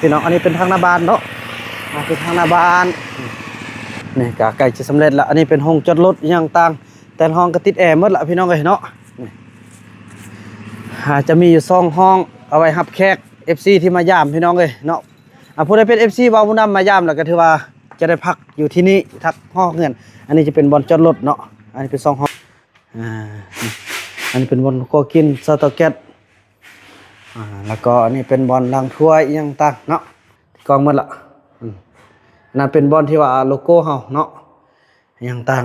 ພີ່ນ້ອງ ອັນນີ້ເປັນທາງໜ້າບ້ານເນາະ ອ່າ ເປັນທາງໜ້າບ້ານ ນີ້ກະໃກ້ຈະສຳເລັດລະ. ອັນນີ້ເປັນໂຮງຈອດລົດອີ່ຫຍັງຕ່າງ ແຕ່ລະຫ້ອງກະຕິດແອໝົດລະ ພີ່ນ້ອງເອີຍເນາະ. ນີ້ ອ່າ ຈະມີຢູ່ສອງຫ້ອງ ເອົາໄວ້ຮັບແຂກ ເອັຟຊີ ທີ່ມາຢາມ ພີ່ນ້ອງເອີຍເນາະ. ອ່າ ຜູ້ໃດເປັນ ເອັຟຊີ ບ່າວບຸນນຳມາຢາມລະກະຖືວ່າຈະໄດ້ພັກຢູ່ທີ່ນີ້ ພັກຮອບເຮືອນ. ອັນນີ້ຈະເປັນບ່ອນຈອດລົດເນາະ ອັນນີ້ເປັນສອງຫ້ອງ. ອ່າ ອັນນີ້ເປັນບ່ອນຄົວກິນ ສະເຕົາແກັສ ອ່າ ແລ້ວກໍອັນນີ້ເປັນບ່ອນລ້າງຖ້ວຍອີ່ຫຍັງຕ່າງເນາະ ກອງໝົດລະ. ອືມ ອັນນັ້ນເປັນບ່ອນທີ່ວ່າໂລໂກ້ເຮົາເນາະ ອີ່ຫຍັງຕ່າງ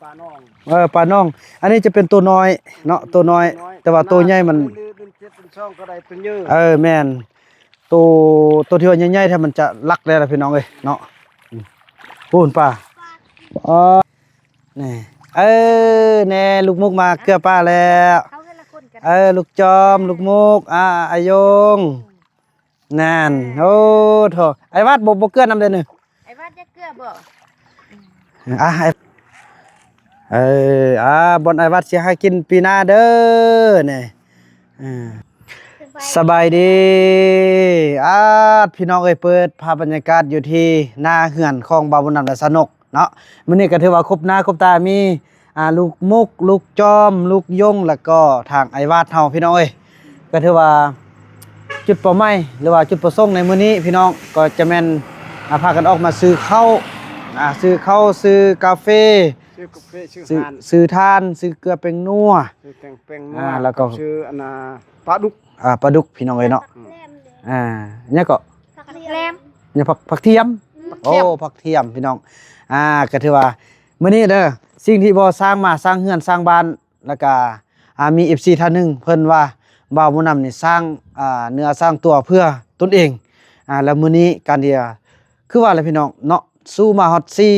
ປາໜອງ ເອີ ປາໜອງ. ອັນນີ້ຈະເປັນໂຕນ້ອຍເນາະ ໂຕນ້ອຍ ແຕ່ວ່າໂຕໃຫຍ່ມັນ ເອີ ແມ່ນ ໂຕ ໂຕທີ່ວ່າໃຫຍ່ໆ ຖ້າມັນຈະລັກໄດ້ລະ ພີ່ນ້ອງເອີຍເນາະ. ອືມ ປູນປາ ເອີ ນີ້ ເອີ ແນ່ ລູກມຸກມາເກືອປາແລ້ວ. ເອີ ລູກຈອມ ລູກມຸກ ອາ ອາຍົງ ນັ້ນ. ໂອ້ໂທ້ ອ້າຍວັດບໍ່ ບໍ່ເກືອນຳເດ້ນີ້ ອ້າຍວັດຢາກເກືອບໍ່? ອາ ເອີ ອາ ບ່ອນອ້າຍວັດຊິຫາກິນປີໜ້າເດີນີ້. ເອີ ສະບາຍດີ ອາ ພີ່ນ້ອງເອີຍ ເປີດພາບບັນຍາກາດຢູ່ທີ່ໜ້າເຮືອນຂອງບ່າວບຸນນຳ ແລະ ສາວນົກ ເນາະ. ມື້ນີ້ກະຖືວ່າຄົບໜ້າຄົບຕາ ມີ ອ່າ ລູກມຸກ ລູກຈອມ ລູກຍົງ ແລ້ວກໍທາງອ້າຍວາດເຮົາ ພີ່ນ້ອງເອີຍ. ກະຖືວ່າຈຸດເປົ້າໝາຍ ຫຼືວ່າຈຸດປະສົງໃນມື້ນີ້ ພີ່ນ້ອງ ກໍຈະແມ່ນ ອ່າ ພາກັນອອກມາຊື້ເຂົ້າ ອ່າ ຊື້ເຂົ້າ ຊື້ກາເຟ ຊື້ກາເຟ ຊື້ ຊື້ ຫານ ຊື້ຖ່ານ ຊື້ເກືອແປ້ງນົວ ຊື້ແປ້ງ ແປ້ງນົວ ອ່າ ແລ້ວກໍຊື້ອັນນ່າ ປາດຸກ ອ່າ ປາດຸກ ພີ່ນ້ອງເອີຍເນາະ. ອືມ ອ່າ ຫຍັງເກາະ ຜັກແລມ ຫຍັງ ຜັກ ຜັກທຽມ ອືມ ໂອ້ ຜັກທຽມ ພີ່ນ້ອງ. ອ່າ ກະຖືວ່າມື້ນີ້ເດີ ສິ່ງທີ່ບໍ່ສ້າງມາ ສ້າງເຮືອນສ້າງບ້ານ ແລ້ວກະ ອ່າ ມີເອັຟຊີທ່ານໜຶ່ງເພິ່ນວ່າ ບ່າວບຸນນຳນີ້ສ້າງ ອ່າ ເນື້ອສ້າງຕົວເພື່ອຕົນເອງ. ອ່າ ແລ້ວມື້ນີ້ການທີ່ ຄືວ່າແຫຼະ ພີ່ນ້ອງເນາະ ສູ້ມາຮອດສີ່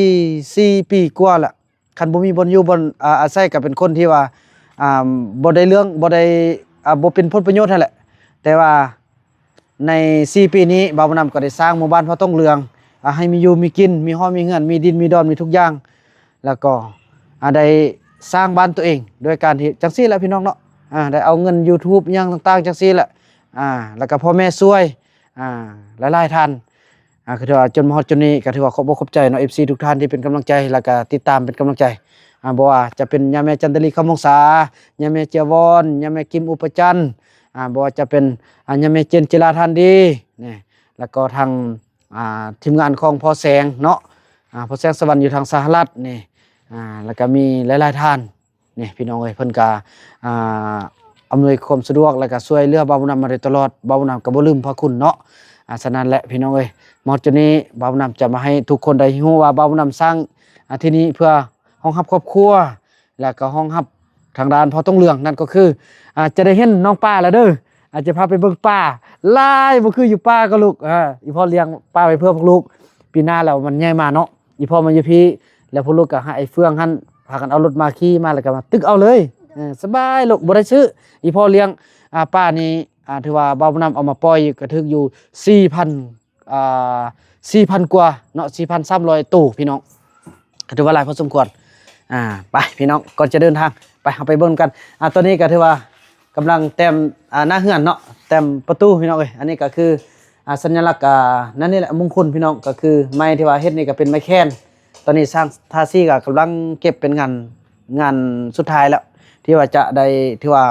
ສີ່ປີກວ່າລະ ຄັນບໍ່ມີບ່ອນຢູ່ບ່ອນ ອາ ອາໄສ ກະເປັນຄົນທີ່ວ່າ ອາ ບໍ່ໄດ້ເລື່ອງ ບໍ່ໄດ້ ອາ ບໍ່ເປັນຜົນປະໂຫຍດຫັ້ນແຫຼະ. ແຕ່ວ່າໃນສີ່ປີນີ້ ບ່າວບຸນນຳກໍໄດ້ສ້າງໝູ່ບ້ານເຜົ່າຕົງເຫຼືອງ ອາ ໃຫ້ມີຢູ່ມີກິນ ມີຫໍມີເຮືອນ ມີດິນມີດອນ ມີທຸກຢ່າງ ແລ້ວກໍ ອາ ໄດ້ສ້າງບ້ານຕົວເອງ ໂດຍການທີ່ຈັ່ງຊີ້ແຫຼະ ພີ່ນ້ອງເນາະ. ອາ ໄດ້ເອົາເງິນຢູທູບ ຫຍັງຕ່າງໆ ຈັ່ງຊີ້ແຫຼະ ອາ ແລ້ວກໍພໍ່ແມ່ຊ່ວຍ ອາ ຫຼາຍໆ ທ່ານ ອ່າ ກະຖືວ່າຈົນມາຮອດຈຸດນີ້ ກະຖືວ່າຂອບອົກຂອບໃຈເນາະ ເອັຟຊີທຸກທ່ານທີ່ເປັນກຳລັງໃຈ ແລ້ວກະຕິດຕາມເປັນກຳລັງໃຈ ອ່າ ບໍ່ວ່າຈະເປັນຍາແມ່ຈັນດາລີ ຄຳວົງສາ, ຍາແມ່ເຈຍວອນ, ຍາແມ່ກິມອຸປະຈັນ, ອ່າ ບໍ່ວ່າຈະເປັນ ອ່າ ຍາແມ່ເຈນ ເຈລາ ທ່ານດີ ນີ້ ແລ້ວກໍທາງ ອ່າ ທີມງານຂອງພໍ່ແສງເນາະ ອ່າ ພໍ່ແສງສະຫວັນຢູ່ທາງສະຫະລັດນີ້ ອ່າ ແລ້ວກະມີຫຼາຍໆ ທ່ານ ນີ້ພີ່ນ້ອງເອີຍ ເພິ່ນກະ ອ່າ ອຳນວຍຄວາມສະດວກ ແລ້ວກະຊ່ວຍເຫຼືອບ່າວບຸນນຳມາໂດຍຕະຫຼອດ ບ່າວບຸນນຳກະບໍ່ລືມພະຄຸນເນາະ. ອ່າ ສະນັ້ນແຫຼະພີ່ນ້ອງເອີຍ ມາຮອດຈຸດນີ້ ບ່າວບຸນນຳຈະມາໃຫ້ທຸກຄົນໄດ້ຮູ້ວ່າ ບ່າວບຸນນຳສ້າງ ອ່າ ທີ່ນີ້ເພື່ອຮອງຮັບຄອບຄົວ ແລ້ວກະຮອງຮັບທາງດ້ານພໍ່ຕົງເຫຼືອງ ນັ້ນກໍຄື ອ່າ ຈະໄດ້ເຫັນນ້ອງປາແລ້ວເດີ ອາດຈະພາໄປເບິ່ງປາ ຫຼາຍບໍ່ຄືຢູ່ປ່າກໍລູກ ເອີ ອີພໍ່ລ້ຽງປາໄວ້ເພື່ອພວກລູກ ປີໜ້າແລ້ວມັນໃຫຍ່ມາເນາະ ອີພໍ່ມາຢູ່ພີ້ ແລ້ວພວກລູກກໍໃຫ້ອ້າຍເຟືອງຫັ້ນ ພາກັນເອົາລົດມາຂີ່ມາ ແລ້ວກໍມາຕຶກເອົາເລີຍ ເອີ ສະບາຍລູກ ບໍ່ໄດ້ຊື້ ອີພໍ່ລ້ຽງ ອ່າ ປານີ້ ອ່າ ຖືວ່າບ່າວບຸນນຳເອົາມາປ່ອຍກໍຖືກຢູ່ສີ່ພັນ ອ່າ ສີ່ພັນກວ່າເນາະ ສີ່ພັນສາມຮ້ອຍໂຕພີ່ນ້ອງ ກໍຖືວ່າຫຼາຍພໍສົມຄວນ. ອ່າ ໄປພີ່ນ້ອງ ກ່ອນຈະເດີນທາງ ໄປ ເຮົາໄປເບິ່ງນຳກັນ. ອ່າ ຕອນນີ້ກໍຖືວ່າກຳລັງແຕ້ມ ອ່າ ໜ້າເຮືອນເນາະ ແຕ້ມປະຕູພີ່ນ້ອງເອີຍ. ອັນນີ້ກໍຄື ອ່າ ສັນຍະລັກ ອ່າ ນັ້ນນີ້ແຫຼະ ມຸງຄຸນພີ່ນ້ອງ ກໍຄືໄມ້ທີ່ວ່າເຮັດນີ້ກໍເປັນໄມ້ແຄນ. ຕອນນີ້ຊ່າງທາສີກໍກຳລັງເກັບເປັນງານ ງານສຸດທ້າຍແລ້ວ ທີ່ວ່າຈະໄດ້ ຖືວ່າ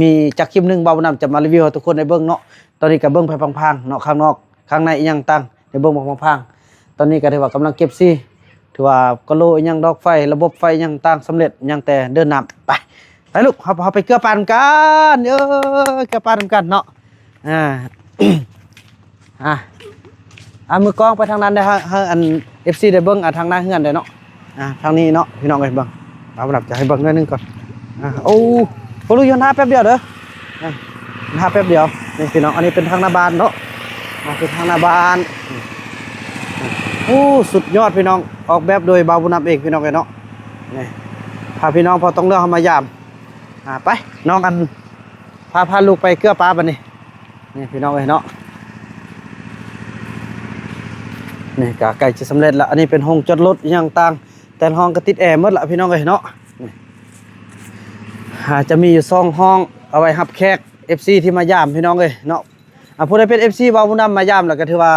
ມີຈັກຄລິບໜຶ່ງ ບ່າວບຸນນຳຈະມາຣີວິວໃຫ້ທຸກຄົນໄດ້ເບິ່ງເນາະ. ຕອນນີ້ກໍເບິ່ງໄປພາງໆ ເນາະ ຂ້າງນອກ ຂ້າງໃນອີ່ຫຍັງຕ່າງ ໄດ້ເບິ່ງໄປພາງໆ. ຕອນນີ້ກໍຖືວ່າກຳລັງເກັບສີ ຖືວ່າກະໂຫຼອີ່ຫຍັງ ດອກໄຟ ລະບົບໄຟອີ່ຫຍັງຕ່າງສຳເລັດ ຍັງແຕ່ເດີນນ້ຳ. ໄປ ໄປລູກ ເຮົາ ເຮົາໄປເກືອປານຳກັນ ເອີ ເກືອປານຳກັນເນາະ. ອ່າ ອ່າ ອ່າ ມືກ້ອງໄປທາງນັ້ນເດີ ໃຫ້ ໃຫ້ອັນ ເອັຟຊີ ໄດ້ເບິ່ງ ອ່າ ທາງໜ້າເຮືອນເດີເນາະ. ອ່າ ທາງນີ້ເນາະ ພີ່ນ້ອງເອີຍ ເບິ່ງ ເອົາ ລັບຈະໃຫ້ເບິ່ງໜ້ອຍໜຶ່ງກ່ອນ. ອ່າ ໂອ້ ພວກລູກຢູ່ໜ້າແປັບດຽວເດີ ອ່າ ໜ້າແປັບດຽວ. ນີ້ພີ່ນ້ອງ ອັນນີ້ເປັນທາງໜ້າບ້ານເນາະ ອ່າ ເປັນທາງໜ້າບ້ານ. ໂອ້ ສຸດຍອດພີ່ນ້ອງ ອອກແບບໂດຍບ່າວບຸນນຳເອງ ພີ່ນ້ອງເອີຍເນາະ. ນີ້ ພາພີ່ນ້ອງ ພໍຕ້ອງເລືອກເຮົາມາຢາມ. ອ່າ ໄປ ນ້ອງ ອັນ ພາ ພາລູກໄປເກືອປາບາດນີ້. ນີ້ພີ່ນ້ອງເອີຍເນາະ ນີ້ກະໃກ້ຈະສຳເລັດລະ. ອັນນີ້ເປັນໂຮງຈອດລົດອີ່ຫຍັງຕ່າງ ແຕ່ລະຫ້ອງກະຕິດແອໝົດລະພີ່ນ້ອງເອີຍເນາະ. ນີ້ ອ່າ ຈະມີຢູ່ສອງຫ້ອງ ເອົາໄວ້ຮັບແຂກ ເອັຟຊີ ທີ່ມາຢາມພີ່ນ້ອງເອີຍເນາະ. ຜູ້ໃດເປັນເອັຟຊີບ່າວບຸນນຳມາຢາມ ແລ້ວກໍຖືວ່າ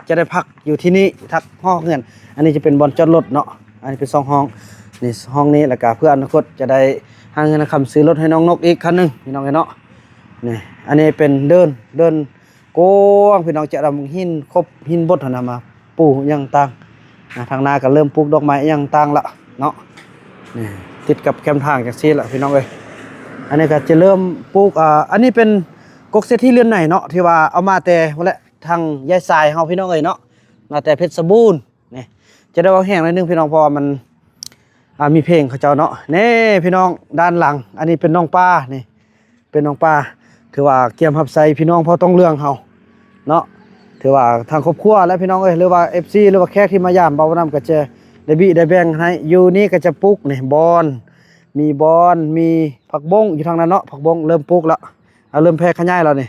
ຈະໄດ້ພັກຢູ່ທີ່ນີ້ ພັກຮອບເຮືອນ. ອັນນີ້ຈະເປັນບ່ອນຈອດລົດເນາະ, ອັນນີ້ເປັນສອງຫ້ອງ ນີ້ຫ້ອງນີ້ ແລ້ວກໍເພື່ອອະນາຄົດຈະໄດ້ຫາເງິນຫາຄຳຊື້ລົດໃຫ້ນ້ອງນົກອີກຄັນໜຶ່ງ ພີ່ນ້ອງເອີຍເນາະ. ນີ້ ອັນນີ້ເປັນເດີ່ນ ເດີ່ນກວ້າງ ພີ່ນ້ອງ, ຈະເອົາຫີນຄົບຫີນບົດຫັ້ນນະມາປູຫຍັງຕ່າງ. ອ່າ ທາງໜ້າກໍເລີ່ມປູກດອກໄມ້ຫຍັງຕ່າງລະເນາະ. ນີ້ ຕິດກັບແຄມທາງຈັ່ງຊີ້ລະ ພີ່ນ້ອງເອີຍ. ອັນນີ້ກໍຈະເລີ່ມປູກ ອ່າ ອັນນີ້ເປັນກົກເສດຖີເຮືອນໃນເນາະ ທີ່ວ່າເອົາມາແຕ່ພຸ້ນແຫຼະ ທາງຍາຍຊາຍເຮົາ ພີ່ນ້ອງເອີຍເນາະ, ມາແຕ່ເພັດສະບູນ. ນີ້ ຈະໄດ້ເວົ້າແຮງໜ້ອຍໜຶ່ງ ພີ່ນ້ອງ, ເພາະວ່າມັນ ອ່າ ມີເພງເຂົາເຈົ້າເນາະ. ນີ້ ພີ່ນ້ອງ, ດ້ານຫຼັງ ອັນນີ້ເປັນໜອງປາ. ນີ້ ເປັນໜອງປາ ຖືວ່າກຽມຮັບໃຊ້ພີ່ນ້ອງເຜົ່າຕອງເຫຼືອງເຮົາເນາະ. ຖືວ່າທາງຄອບຄົວແລະ ພີ່ນ້ອງເອີຍ ຫຼືວ່າເອັຟຊີ ຫຼືວ່າແຂກທີ່ມາຢາມບ່າວບຸນນຳ ກໍຈະໄດ້ບິໄດ້ແບ່ງໃຫ້. ຢູ່ນີ້ກໍຈະປູກ ນີ້ ບອນ ມີບອນ ມີຜັກບົ້ງຢູ່ທາງນັ້ນເນາະ, ຜັກບົ້ງເລີ່ມປູກແລ້ວ ເລີ່ມແຜ່ຂະຫຍາຍແລ້ວ. ນີ້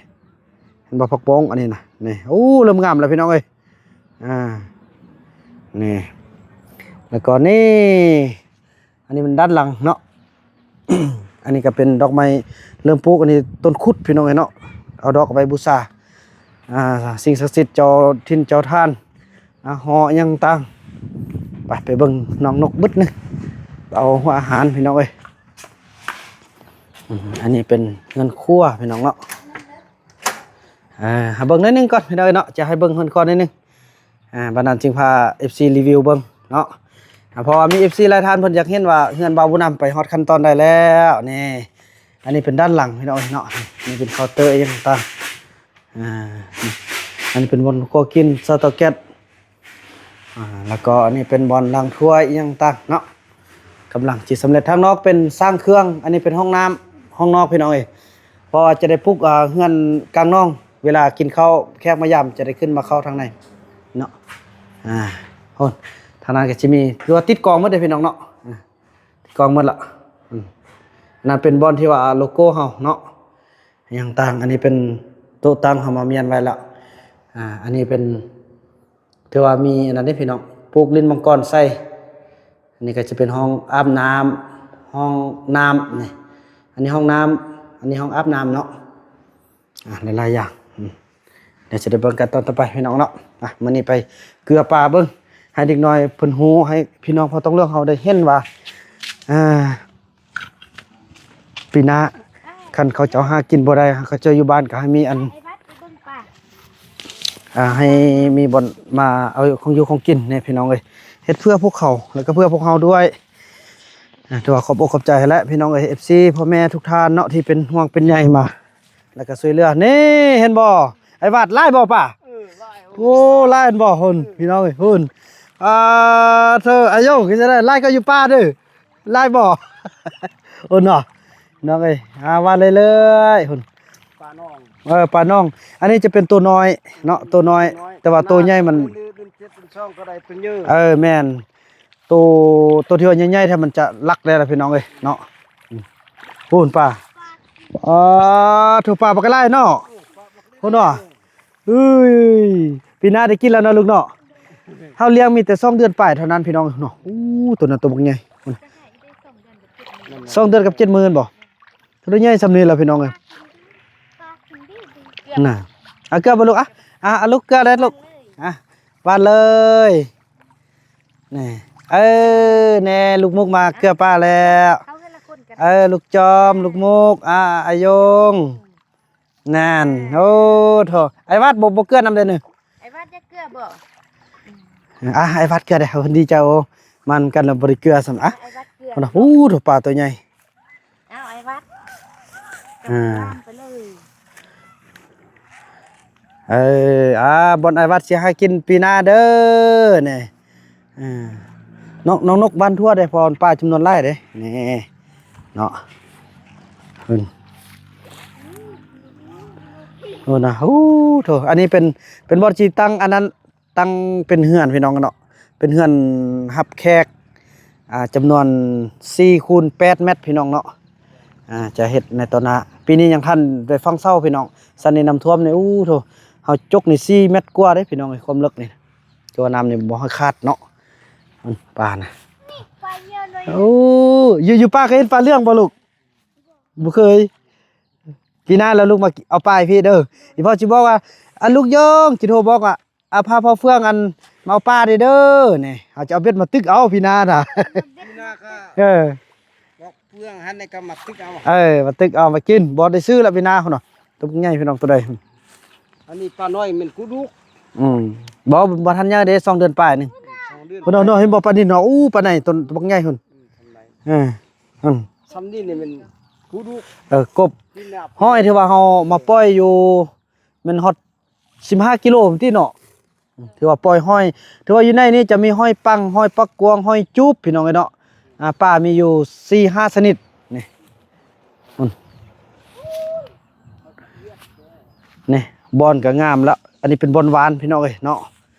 ເຫັນບໍ່ ຜັກບົ້ງອັນນີ້ນະ. ນີ້ ໂອ້ ເລີ່ມງາມແລ້ວ ພີ່ນ້ອງເອີຍ. ອ່າ ນີ້ ແລ້ວກໍນີ້ ອັນນີ້ມັນດ້ານຫຼັງເນາະ. ອັນນີ້ກໍເປັນດອກໄມ້ເລີ່ມປູກ. ອັນນີ້ຕົ້ນຄຸດ ພີ່ນ້ອງເອີຍເນາະ, ເອົາດອກໄວ້ບູຊາ ອ່າ ສິ່ງສັກສິດ ເຈົ້າຖິ່ນເຈົ້າຖານ ອ່າ ຫໍ່ຫຍັງຕ່າງ. ໄປ ໄປເບິ່ງນ້ອງນົກບຶດໜຶ່ງ ເອົາຫົວອາຫານ ພີ່ນ້ອງເອີຍ. ອືມ ອັນນີ້ເປັນເຮືອນຄົວ ພີ່ນ້ອງເນາະ. ອ່າ ໃຫ້ເບິ່ງໜ້ອຍໜຶ່ງກ່ອນ ພີ່ນ້ອງເອີຍເນາະ, ຈະໃຫ້ເບິ່ງເຮືອນຄອນໜ້ອຍໜຶ່ງ. ອ່າ ບັດນັ້ນຈຶ່ງພາເອັຟຊີຣີວິວເບິ່ງເນາະ. ອ່າ ເພາະວ່າມີເອັຟຊີຫຼາຍທ່ານເພິ່ນຢາກເຫັນວ່າເຮືອນບ່າວບຸນນຳໄປຮອດຂັ້ນຕອນໃດແລ້ວ. ນີ້ ອັນນີ້ເປັນດ້ານຫຼັງ ພີ່ນ້ອງເນາະ, ນີ້ເປັນເຄົາເຕີອີ່ຫຍັງຕ່າງ. ອ່າ ອັນນີ້ເປັນບ່ອນຄົວກິນ ເຕົາແກັສ. ອ່າ ແລ້ວກໍອັນນີ້ເປັນບ່ອນລ້າງຖ້ວຍອີ່ຫຍັງຕ່າງເນາະ, ກຳລັງຊິສຳເລັດ. ທາງນອກເປັນຊ່າງເຄື່ອງ, ອັນນີ້ເປັນຫ້ອງນ້ຳ ຫ້ອງນອກ ພີ່ນ້ອງເອີຍ, ເພາະວ່າຈະໄດ້ປຸກ ອ່າ ເຮືອນກາງນອງ ເວລາກິນເຂົ້າ ແຂກມາຢາມຈະໄດ້ຂຶ້ນມາເຂົ້າທາງໃນເນາະ. ອ່າ ໂອ້ ທາງນັ້ນກໍຊິມີ ຄືວ່າຕິດກອງໝົດເດ້ ພີ່ນ້ອງເນາະ. ອ່າ ຕິດກອງໝົດລະ. ອືມ ອັນນັ້ນເປັນບ່ອນທີ່ວ່າໂລໂກ້ເຮົາເນາະ ຫຍັງຕ່າງ. ອັນນີ້ເປັນໂຕະຕັ່ງເຮົາມາມ້ຽນໄວ້ລະ. ອ່າ ອັນນີ້ເປັນ ຖືວ່າມີອັນນັ້ນເດ້ ພີ່ນ້ອງ, ປູກລິ້ນມັງກອນໃສ່. ອັນນີ້ກໍຈະເປັນຫ້ອງອາບນ້ຳ ຫ້ອງນ້ຳນີ້. ອັນນີ້ຫ້ອງນ້ຳ ອັນນີ້ຫ້ອງອາບນ້ຳເນາະ. ອ່າ ຫຼາຍໆຢ່າງ. ອືມ ດຽວຈະໄດ້ເບິ່ງກັນຕອນຕໍ່ໄປ ພີ່ນ້ອງເນາະ. ອ່າ ມື້ນີ້ໄປເກືອປາເບິ່ງ ໃຫ້ເດັກນ້ອຍເພິ່ນຮູ້ ໃຫ້ພີ່ນ້ອງເຜົ່າຕອງເຫຼືອງເຮົາໄດ້ເຫັນວ່າ ອ່າ ປີໜ້າ ຄັນເຂົາເຈົ້າຫາກິນບໍ່ໄດ້ ເຂົາເຈົ້າຢູ່ບ້ານກໍໃຫ້ມີອັນ ອ່າ ໃຫ້ມີບ່ອນມາເອົາຂອງຢູ່ຂອງກິນແດ່ ພີ່ນ້ອງເອີຍ. ເຮັດເພື່ອພວກເຂົາ ແລ້ວກໍເພື່ອພວກເຮົາດ້ວຍ. ອ່າ ຖືວ່າຂອບອົກຂອບໃຈແຫຼະ ພີ່ນ້ອງເອີຍ ເອັຟຊີ ພໍ່ແມ່ທຸກທ່ານເນາະ ທີ່ເປັນຫ່ວງເປັນໃຍມາ ແລ້ວກໍຊ່ວຍເຫຼືອ. ນີ້ ເຫັນບໍ່ ອ້າຍວັດ ຫຼາຍບໍ່ປາ? ເອີ ຫຼາຍ. ໂອ້ ຫຼາຍແມ່ນບໍ່? ພຸ້ນ ເອີ ພີ່ນ້ອງເອີຍ ພຸ້ນ. ອ່າ ເທີ ອາຍຸຄືຈະໄດ້ຫຼາຍກວ່າຢູ່ປ່າເດີ້. ຫຼາຍບໍ່? ໂອ້ ເນາະ ພີ່ນ້ອງເອີຍ. ອ່າ ວ່າເລື້ອຍໆ ພຸ້ນ ປາໜອງ. ເອີ ປາໜອງ. ອັນນີ້ຈະເປັນໂຕນ້ອຍເນາະ ໂຕນ້ອຍ ໂຕນ້ອຍ ແຕ່ວ່າໂຕໃຫຍ່ມັນ ເອີ ແມ່ນ. ໂຕ ໂຕທີ່ວ່າໃຫຍ່ໆ ຖ້າມັນຈະລັກໄດ້ລະ ພີ່ນ້ອງເອີຍເນາະ. ອືມ ພຸ້ນປາ ອໍ ໂທ້ ປາບັກຫຼາຍເນາະ. ພຸ້ນເນາະ. ເອີຍ ປີໜ້າໄດ້ກິນແລ້ວເນາະລູກເນາະ. ເຮົາລ້ຽງມີແຕ່ສອງເດືອນປາຍເທົ່ານັ້ນ ພີ່ນ້ອງເນາະ. ໂອ້ ໂຕນັ້ນໂຕບັກໃຫຍ່. ສອງເດືອນກັບເຈັດມື້ບໍ່? ໂຕໃຫຍ່ສ່ຳນີ້ລະ ພີ່ນ້ອງເອີຍ. ນະ ເອົາເກືອບໍ່ລູກ? ອ່ະ ອ່ະ ເອົາລູກເກືອໄດ້ລູກ. ອ່ະ ຫວ່ານເລີຍ. ນີ້ ເອີ ແນ່ ລູກມຸກມາເກືອປາແລ້ວ. ເອົາເຮືອນລະຄົນກັນ ເອີ ລູກຈອມ ລູກມຸກ ອ່າ ອາຍົງ ນັ້ນ. ໂອ້ໂທ້ ອ້າຍວັດບໍ່ ບໍ່ເກືອນຳເດ້ນີ້. ອ້າຍວັດຢາກເກືອບໍ່? ອ່ະ ອ້າຍວັດເກືອເດ້ ເພິ່ນດີໃຈ. ໂອ້ ມານຳກັນແລ້ວບໍ່ໄດ້ເກືອຊ້ຳ. ອ່ະ ອ້າຍວັດເກືອ ໂອ້ໂທ້ ປາໂຕໃຫຍ່. ເອົາອ້າຍວັດ ອ່າ ໄປເລີຍ. ເອີ ອ່າ ບ່ອນອ້າຍວັດຊິຫາກິນປີໜ້າເດີນີ້. ອ່າ ນ້ອງ ນ້ອງນົກຫວ່ານຖົ່ວໄດ້ ເພາະວ່າປາຈຳນວນຫຼາຍເດ້ ນີ້ເນາະ. ເພິ່ນ ໂອ້ນະ ໂອ້ໂທ້ ອັນນີ້ເປັນ ເປັນບ່ອນຊິຕັ້ງອັນນັ້ນ ຕັ້ງເປັນເຮືອນ ພີ່ນ້ອງເນາະ, ເປັນເຮືອນຮັບແຂກ ອ່າ ຈຳນວນສີ່ຄູນແປດແມັດ ພີ່ນ້ອງເນາະ. ອ່າ ຈະເຮັດໃນຕໍ່ໜ້າ. ປີນີ້ຍັງທັນໄດ້ຝັງເສົາ ພີ່ນ້ອງ, ຊັ້ນນີ້ນ້ຳຖ້ວມນີ້ ໂອ້ໂທ້ ເຮົາຈົກນີ້ສີ່ແມັດກວ່າເດ້ ພີ່ນ້ອງເອີຍ ຄວາມເລິກນີ້, ແຕ່ວ່ານ້ຳນີ້ບໍ່ໃຫ້ຂາດເນາະ. ອືມ ປານະ ປາເຍອະເລີຍ. ໂອ້ ຢູ່ ຢູ່ປ່າເຄີຍເຫັນປາເຫຼືອງບໍ່ລູກ? ບໍ່ເຄີຍ. ປີໜ້າແລ້ວລູກມາເອົາປາໃຫ້ພີ່ເດີ. ອີ່ພໍ່ຊິບອກວ່າ ອັນລູກຢອງຊິໂທບອກວ່າ ອາ ພາພໍ່ເຟືອງ ອັນ ມາເອົາປາເດີ ເດີ ນີ້ ເຮົາຈະເອົາເບັດມາຕຶກເອົາ ພີ່ນານະ ພີ່ນາກໍ ເອີ ບອກເຟືອງຫັ້ນ ແລ້ວກໍມາຕຶກເອົາ ເອີ ມາຕຶກເອົາມາກິນ ບໍ່ໄດ້ຊື້ລະ ພີ່ນາ ພຸ້ນນະ ຕົວບັກໃຫຍ່ ພີ່ນ້ອງ ຕົວໃດ ອັນນີ້ປານ້ອຍແມ່ນກູດຸກ ອືມ ບໍ່ ບໍ່ທັນໃຫຍ່ເດ້ ສອງເດືອນປາຍໜຶ່ງ ສອງເດືອນ ພຸ້ນນະ ເຫັນບໍ່ ປານິນເນາະ ອູ້ ປາໃນ ຕົວບັກໃຫຍ່ພຸ້ນ ອືມ ເອີ ອືມ ຊ່ຳນີ້ນີ້ແມ່ນກູດຸກ ເອີ ກົບ ຫ້ອຍທີ່ວ່າເຮົາມາປ່ອຍຢູ່ ແມ່ນຮອດ ສິບຫ້າກິໂລພຸ້ນຕິເນາະ ຖືວ່າປ່ອຍຫອຍ ຖືວ່າຢູ່ໃນນີ້ຈະມີຫອຍປັງ ຫອຍປາກກວາງ ຫອຍຈູບ ພີ່ນ້ອງເອີຍເນາະ ອາ ປາມີຢູ່ສີ່ຫ້າຊະນິດ ນີ້ ພຸ້ນ ນີ້ ບ່ອນກໍງາມລະ ອັນນີ້ເປັນບ່ອນຫວ່ານ ພີ່ນ້ອງເອີຍເນາະ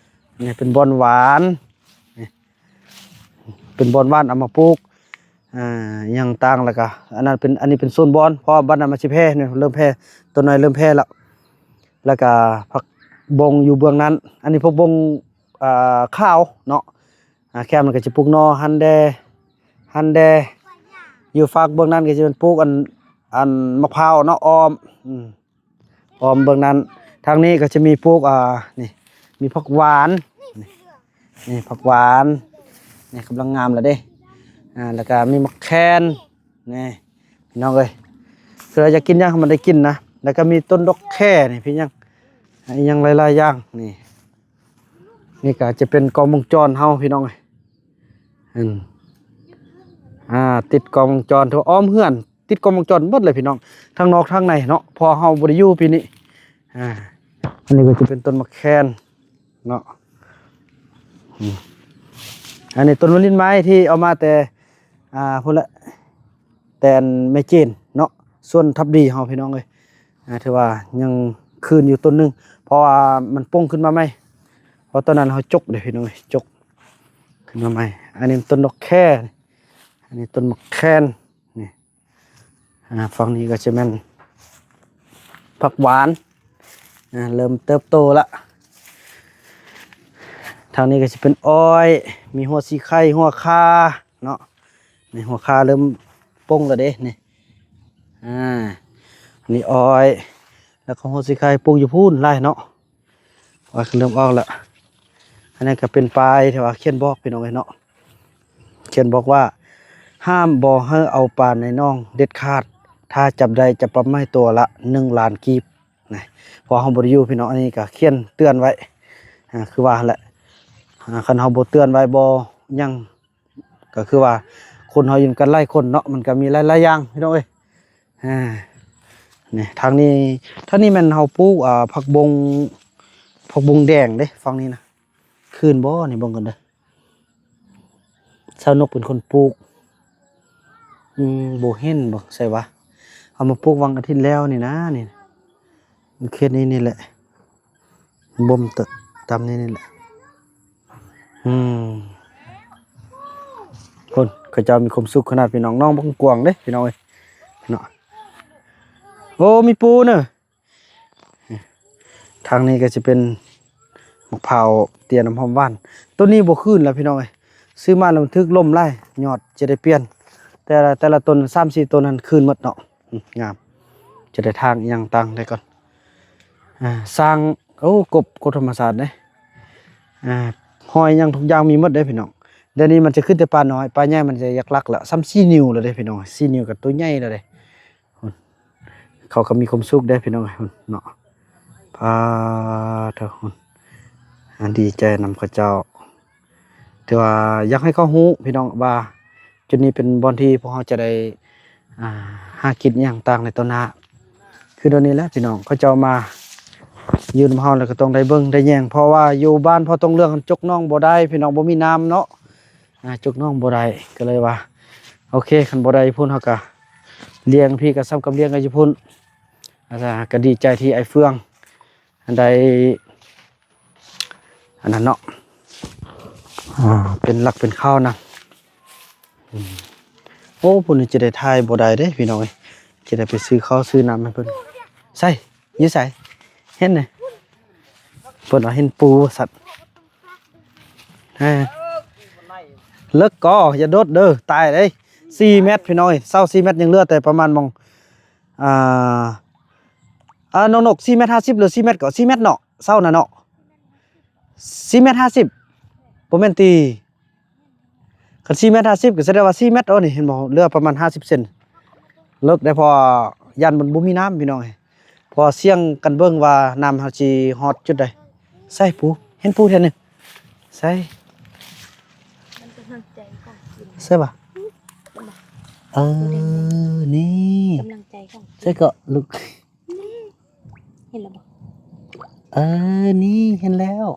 ນີ້ເປັນບ່ອນຫວ່ານ ນີ້ ເປັນບ່ອນຫວ່ານເອົາມາປູກ ອ່າ ຫຍັງຕ່າງ ແລ້ວກະ ອັນນັ້ນເປັນ ອັນນີ້ເປັນໂຊນບ່ອນ ເພາະວ່າບັດນັ້ນມັນຊິແຜ່ ເລີ່ມແຜ່ ຕົ້ນນ້ອຍເລີ່ມແຜ່ແລ້ວ ແລ້ວກະຜັກບົງຢູ່ເບື້ອງນັ້ນ ອັນນີ້ຜັກບົງ ອ່າ ຂາວເນາະ ອ່າ ແຄມມັນກໍຊິປູກໜໍ່ຫັ້ນແດ່ ຫັ້ນແດ່ ຢູ່ຟາກເບື້ອງນັ້ນກໍຊິເປັນປູກອັນ ອັນໝາກພ້າວເນາະ ອ້ອມ ອືມ ອ້ອມເບື້ອງນັ້ນ ທາງນີ້ກໍຈະມີປູກ ອ່າ ນີ້ ມີຜັກຫວານ ນີ້ ນີ້ຜັກຫວານ ນີ້ກຳລັງງາມແລ້ວເດ້ ອ່າ ແລ້ວກໍມີໝາກແຄນ ນີ້ ພີ່ນ້ອງເອີຍ ເພື່ອຢາກກິນຫຍັງໃຫ້ມັນໄດ້ກິນນະ ແລ້ວກໍມີຕົ້ນດອກແຄ ນີ້ ພີ່ຫຍັງ ອີ່ຫຍັງຫຼາຍໆຢ່າງ ນີ້ ນີ້ກໍຈະເປັນກ້ອງວົງຈອນເຮົາ ພີ່ນ້ອງເອີຍ ອືມ ອ່າ ຕິດກ້ອງວົງຈອນ ຖືວ່າອ້ອມເຮືອນ ຕິດກ້ອງວົງຈອນໝົດເລີຍພີ່ນ້ອງ ທັງນອກທັງໃນເນາະ ເພາະເຮົາບໍ່ໄດ້ຢູ່ປີນີ້ ອ່າ ອັນນີ້ກໍຈະເປັນຕົ້ນໝາກແຄນເນາະ ອືມ ອັນນີ້ຕົ້ນມະລິນໄມ້ທີ່ເອົາມາແຕ່ ອ່າ ພຸ້ນແຫຼະ ແຕ່ອັນແມ່ເຈນເນາະ ສວນທັບດີເຮົາ ພີ່ນ້ອງເອີຍ ອ່າ ຖືວ່າຍັງຄືນຢູ່ຕົ້ນໜຶ່ງ ເພາະວ່າມັນປົ່ງຂຶ້ນມາໃໝ່ ເພາະຕອນນັ້ນເຮົາຈົກເດ້ ພີ່ນ້ອງເອີຍ ຈົກຂຶ້ນມາໃໝ່ ອັນນີ້ຕົ້ນດອກແຄ ອັນນີ້ຕົ້ນໝາກແຄນ ນີ້ ອ່າ ຝັ່ງນີ້ກໍຈະແມ່ນຜັກຫວານ ອ່າ ເລີ່ມເຕີບໂຕລະ ທາງນີ້ກໍຈະເປັນອ້ອຍ ມີຫົວສີໄຄ ຫົວຂ່າເນາະ ນີ້ຫົວຂ່າເລີ່ມປົ່ງແລ້ວເດ້ ນີ້ ອ່າ ນີ້ອ້ອຍ ແລ້ວກໍຫົວສີໄຄ ປູກຢູ່ພຸ້ນຫຼາຍເນາະ ອອກ ເລີ່ມອອກແລ້ວ ອັນນີ້ກໍເປັນປ້າຍທີ່ວ່າຂຽນບອກ ພີ່ນ້ອງເອີຍເນາະ ຂຽນບອກວ່າ ຫ້າມບໍ່ໃຫ້ເອົາປາໃນໜອງເດັດຂາດ ຖ້າຈັບໄດ້ຈະປັບໃໝຕົວລະໜຶ່ງລ້ານກີບນະ ເພາະເຮົາບໍ່ໄດ້ຢູ່ ພີ່ນ້ອງ ອັນນີ້ກໍຂຽນເຕືອນໄວ້ ອ່າ ຄືວ່າຫັ້ນແຫຼະ ອ່າ ຄັນເຮົາບໍ່ເຕືອນໄວ້ ບໍ່ຫຍັງ ກໍຄືວ່າຄົນເຮົາຢູ່ນຳກັນຫຼາຍຄົນເນາະ ມັນກໍມີຫຼາຍໆຢ່າງ ພີ່ນ້ອງເອີຍ ອ່າ ນີ້ ທາງນີ້ ທາງນີ້ແມ່ນເຮົາປູກ ອ່າ ຜັກບົງ ຜັກບົງແດງເດ້ ຝັ່ງນີ້ນະ ຄືນບໍ່ ນີ້ເບິ່ງກ່ອນເດີ ຊາວນົກເປັນຄົນປູກ ອືມ ບໍ່ເຫັນບໍ່ ໃສວະ ເອົາມາປູກຫວ່າງອາທິດແລ້ວນີ້ນະ ນີ້ ເຂດນີ້ນີ້ແຫຼະ ບົ່ມຕ- ຕາມນີ້ນີ້ແຫຼະ ອືມ ພຸ້ນ ເຂົາເຈົ້າມີຄວາມສຸກຂະໜາດ ພີ່ນ້ອງ ໜອງບັກກວາງເດ້ ພີ່ນ້ອງເອີຍເນາະ ໂອ້ ມີປູເນີ ທາງນີ້ກໍຈະເປັນໝາກພ້າວເຕ້ຍນ້ຳຫອມຫວານ ຕົ້ນນີ້ບໍ່ຄືນແລ້ວ ພີ່ນ້ອງເອີຍ ຊື້ມາແລ້ວມັນຖືກລົມຫຼາຍ ຍອດຈະໄດ້ປ່ຽນ ແຕ່ລະ ແຕ່ລະຕົ້ນ ສາມສີ່ຕົ້ນຫັ້ນຄືນໝົດເນາະ ອືມ ງາມ ຈະໄດ້ຖາງອີ່ຫຍັງຕ່າງໄດ້ກ່ອນ ອ່າ ສ້າງ ໂອ້ ກົບ ກົບທຳມະຊາດເດ້ ອ່າ ຫອຍຫຍັງທຸກຢ່າງມີໝົດເດ້ພີ່ນ້ອງ ດຽວນີ້ມັນຈະຂຶ້ນແຕ່ປານ້ອຍ ປາໃຫຍ່ມັນຈະຢາກລັກລະ ສ່ຳສີ່ນິ້ວລະເດ້ພີ່ນ້ອງ ສີ່ນິ້ວກໍໂຕໃຫຍ່ລະເດ້ ພຸ້ນ ເຂົາກໍມີຄວາມສຸກເດ້ພີ່ນ້ອງເອີຍ ພຸ້ນເນາະ ປາໂທ້ ພຸ້ນ ອ່າ ດີໃຈນຳເຂົາເຈົ້າ ຖືວ່າຢາກໃຫ້ເຂົາຮູ້ພີ່ນ້ອງວ່າ ຈຸດນີ້ເປັນບ່ອນທີ່ພວກເຮົາຈະໄດ້ ອ່າ ຫາກິນອີ່ຫຍັງຕ່າງໃນຕໍ່ໜ້າ ຄືດຽວນີ້ແຫຼະພີ່ນ້ອງ ເຂົາເຈົ້າມາຢູ່ນຳເຮົາແລ້ວກໍຕ້ອງໄດ້ເບິ່ງໄດ້ແຍງ ເພາະວ່າຢູ່ບ້ານພໍ່ຕົງເລື່ອງຈົກໜອງບໍ່ໄດ້ພີ່ນ້ອງ ບໍ່ມີນ້ຳເນາະ ອ່າ ຈົກໜອງບໍ່ໄດ້ ກໍເລີຍວ່າ ໂອເຄ ຄັນບໍ່ໄດ້ຢູ່ພຸ້ນ ເຮົາກໍລ້ຽງ ພີ່ກໍສ່ຳກັບລ້ຽງກັນຢູ່ພຸ້ນ ອ່າ ກໍດີໃຈທີ່ອ້າຍເຟືອງ ໄດ້ ອັນນັ້ນເນາະ ອ່າ ເປັນຫຼັກເປັນເຄົ້ານຳ ອືມ ໂອ້ ຜູ້ນີ້ຈະໄດ້ຖ່າຍບໍ່ໄດ້ເດ້ພີ່ນ້ອງເອີຍ ຈະໄດ້ໄປຊື້ເຂົ້າຊື້ນ້ຳໃຫ້ເພິ່ນ ໃສ ຢູ່ໃສ ເຫັນເດ້ ເພິ່ນວ່າເຫັນປູວ່າຊັ້ນ ເອີ ເລິກກໍຢ່າໂດດເດີ ຕາຍເດ້ ສີ່ແມັດພີ່ນ້ອງເອີຍ ເສົາສີ່ແມັດ ຍັງເຫຼືອແຕ່ປະມານໝ່ອງ ອ່າ ອ່າ ນ້ອງນົກ ສີ່ແມັດຫ້າສິບ ຫຼື ສີ່ແມັດກໍ ສີ່ແມັດເນາະ ເສົານະເນາະ ສີ່ແມັດຫ້າສິບ ບໍ່ແມ່ນຕິ? ຄັນສີ່ແມັດຫ້າສິບ ກໍສະແດງວ່າສີ່ແມັດ. ໂອ້ ນີ້ເຫັນບໍ່? ເຫຼືອປະມານຫ້າສິບເຊັນ. ເລິກໄດ໋ ເພາະວ່າຢ້ານມັນບໍ່ມີນ້ຳ ພີ່ນ້ອງເອີຍ. ເພາະວ່າສ່ຽງກັນເບິ່ງວ່ານ້ຳເຮົາຊິຮອດຈຸດໃດ. ໃສ່ປູ ເຫັນປູແຖວໜຶ່ງ. ໃສ່ ມັນກຳລັງໃຈຂອງກິນ ໃສ່ບໍ່? ເອີ ນີ້ ກຳລັງໃຈຂອງກິນ ໃສ່ເກາະລູກ. ເຫັນແລ້ວບໍ່? ເອີ ນີ້ເຫັນແລ້ວ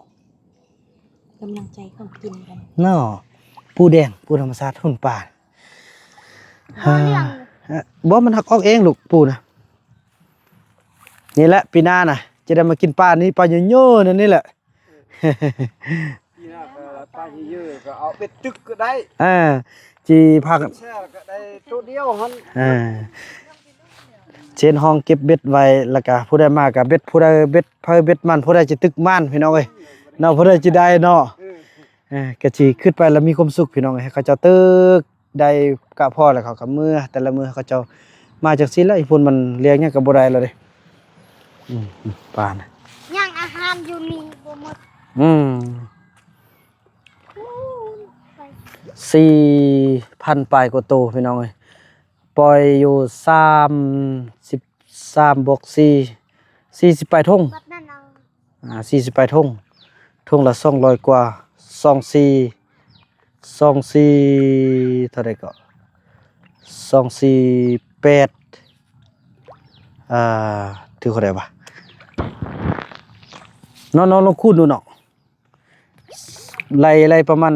ກຳລັງໃຈຂອງກິນກັນເນາະ. ປູແດງ ປູທຳມະຊາດ ຫຸ່ນປາ ບໍ່ ມັນຫັກອອກເອງລູກ ປູນະ. ນີ້ແຫຼະ ປີໜ້ານະ ຈະໄດ້ມາກິນປານີ້ ປາເຍີະໆ ນັ້ນນີ້ແຫຼະ. ປີໜ້າກໍປາເຍີະໆ ກໍເອົາເບັດຕຶກກໍໄດ້. ເອີ ຊິພາກັນແຊ່ກໍໄດ້ໂຕດຽວຫັ້ນ. ເອີ ເຊັ່ນຫ້ອງເກັບເບັດໄວ້ ແລ້ວກະຜູ້ໃດມາກະເບັດ ຜູ້ໃດເບັດໃຜເບັດມັນ ຜູ້ໃດຈະຕຶກໝານ ພີ່ນ້ອງເອີຍເນາະ ຜູ້ໃດຈະໄດ້ເນາະ. ເອີ ເອີ ກະຊິຄິດໄປແລ້ວມີຄວາມສຸກ ພີ່ນ້ອງເອີຍ. ໃຫ້ເຂົາເຈົ້າຕຶກໄດ້ກະພໍແລ້ວ ເຂົາກໍເມືອ ແຕ່ລະມື້ເຂົາເຈົ້າມາຈັ່ງຊີ້ແຫຼະ. ອີ່ພຸ້ນມັນລ້ຽງຫຍັງກໍບໍ່ໄດ້ແລ້ວເດ້. ອືມ ປານະ ຍັງອາຫານຢູ່ນີ້ບໍ່ໝົດ. ອືມ ສີ່ພັນປາຍກວ່າໂຕ ພີ່ນ້ອງເອີຍ. ປ່ອຍຢູ່ສາມສິບສາມບວກສີ່ ສີ່ສິບປາຍຖົງ ອ່າ ສີ່ສິບປາຍຖົງ ຖົງລະສອງຮ້ອຍກວ່າ ສອງສີ່ ສອງສີ່ ເທົ່າໃດເກາະ ສອງສີ່ແປດ ອ່າ ຖືກເທົ່າໃດວະເນາະ ເນາະ ລອງຄູນດູເນາະ. ໄລ່ ໄລ່ປະມານ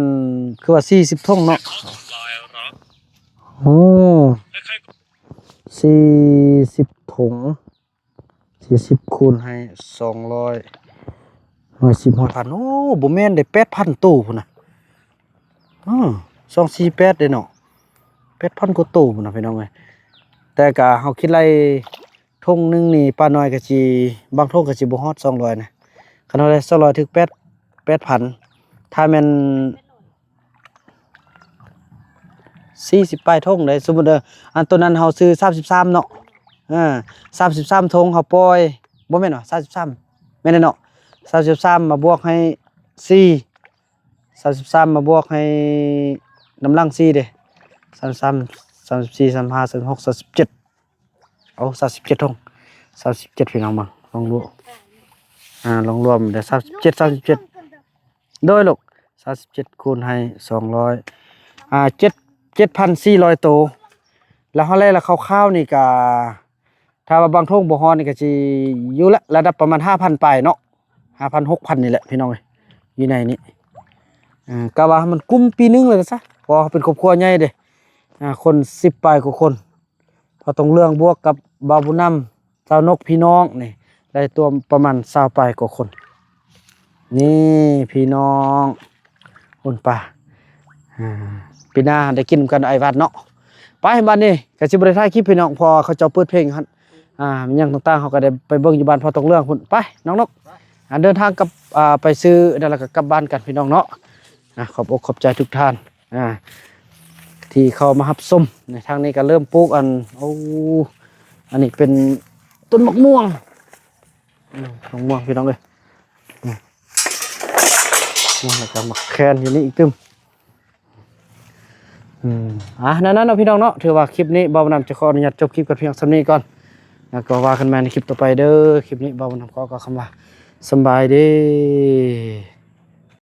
ຄືວ່າສີ່ສິບຖົງເນາະ. ໂອ້ ສີ່ສິບຖົງ ສີ່ສິບຄູນໃຫ້ສອງຮ້ອຍ ຮ້ອຍສິບ ຮ້ອຍພັນ. ໂອ້ ບໍ່ແມ່ນເດ້ ແປດພັນໂຕພຸ້ນນະ. ເອີ ສອງສີ່ແປດເດ້ເນາະ ແປດພັນກວ່າໂຕພຸ້ນນະ ພີ່ນ້ອງເອີຍ. ແຕ່ກະເຮົາຄິດໄລ່ ຖົງໜຶ່ງນີ້ ປ້ານ້ອຍກໍຊິ ບາງຖົງກໍຊິບໍ່ຮອດສອງຮ້ອຍນະ. ຄັນເຮົາໄດ້ສອງຮ້ອຍ ຖືກແປດ ແປດພັນ ຖ້າແມ່ນສີ່ສິບປາຍຖົງເດ້. ສົມມຸດເດີ ອັນໂຕນັ້ນເຮົາຊື້ສາມສິບສາມເນາະ ເອີ ສາມສິບສາມຖົງ ເຮົາປ່ອຍ ບໍ່ແມ່ນຫວາ ສາມສິບສາມ ແມ່ນເນາະ ສາມສິບສາມມາບວກໃຫ້ສີ່ ສາມສິບສາມມາບວກໃຫ້ນຳຫຼັງສີ່ເດ້ ສາມສິບສາມ ສາມສິບສີ່ ສາມສິບຫ້າ ສາມສິບຫົກ ສາມສິບເຈັດ ໂອ້ ສາມສິບເຈັດຖົງ ສາມສິບເຈັດ ພີ່ນ້ອງເບິ່ງ ລອງລວມ ອ່າ ລອງລວມເດີ ສາມສິບເຈັດ ສາມສິບເຈັດ ໂດຍລູກ ສາມສິບເຈັດ ຄູນໃຫ້ສອງຮ້ອຍ ອ່າ ເຈັດ ເຈັດພັນສີ່ຮ້ອຍໂຕ. ແລ້ວເຮົາໄລ່ລະຄ່າວໆນີ້ກະ ຖ້າວ່າບາງຖົງບໍ່ຮອດນີ້ກະຊິຢູ່ລະ ລະດັບປະມານຫ້າພັນປາຍເນາະ ຫ້າພັນ ຫົກພັນນີ້ແຫຼະ ພີ່ນ້ອງເອີຍ ຢູ່ໃນນີ້. ອ່າ ກະວ່າໃຫ້ມັນກຸ້ມປີໜຶ່ງເລີຍຊະ ເພາະວ່າເຮົາເປັນຄອບຄົວໃຫຍ່ເດ້ ອ່າ ຄົນສິບປາຍກວ່າຄົນ ພໍ່ຕົງເລື່ອງບວກກັບບ່າວບຸນນຳ ສາວນົກ ພີ່ນ້ອງນີ້ ໄດ້ລວມປະມານຊາວປາຍກວ່າຄົນ. ນີ້ພີ່ນ້ອງ ໂອ້ ປາ ອ່າ ປີໜ້າໄດ້ກິນນຳກັນ ອ້າຍວັດເນາະ. ໄປ ບາດນີ້ກໍຊິບໍ່ໄດ້ຖ່າຍຄລິບ ພີ່ນ້ອງ ເພາະວ່າເຂົາເຈົ້າເປີດເພງຢູ່ຫັ້ນ ອ່າ ຫຍັງຕ່າງໆ ເຮົາກໍໄດ້ໄປເບິ່ງຢູ່ບ້ານພໍ່ຕົງເລື່ອງພຸ້ນ. ໄປ ນ້ອງນົກ ອ່າ ເດີນທາງກັບ ອ່າ ໄປຊື້ນັ້ນ ແລ້ວກໍກັບບ້ານກັນ ພີ່ນ້ອງເນາະ. ອ່າ ຂອບອົກຂອບໃຈທຸກທ່ານ ອ່າ ທີ່ເຂົ້າມາຮັບຊົມ. ໃນທາງນີ້ກໍເລີ່ມປູກອັນ ໂອ້ ອັນນີ້ເປັນຕົ້ນໝາກມ່ວງ ອືມ ໝາກມ່ວງ ພີ່ນ້ອງເອີຍ ອືມ ແລ້ວກໍໝາກແຄນຢູ່ນີ້ອີກຕື່ມ. ອືມ ອ່າ ນັ້ນໆ ເນາະ ພີ່ນ້ອງເນາະ ຖືວ່າຄລິບນີ້ບ່າວບຸນນຳຈະຂໍອະນຸຍາດຈົບຄລິບກັນພຽງສ່ຳນີ້ກ່ອນ ແລ້ວກໍວ່າກັນໃໝ່ໃນຄລິບຕໍ່ໄປເດີ. ຄລິບນີ້ບ່າວບຸນນຳຂໍກ່າວຄຳວ່າສຳບາຍດີ.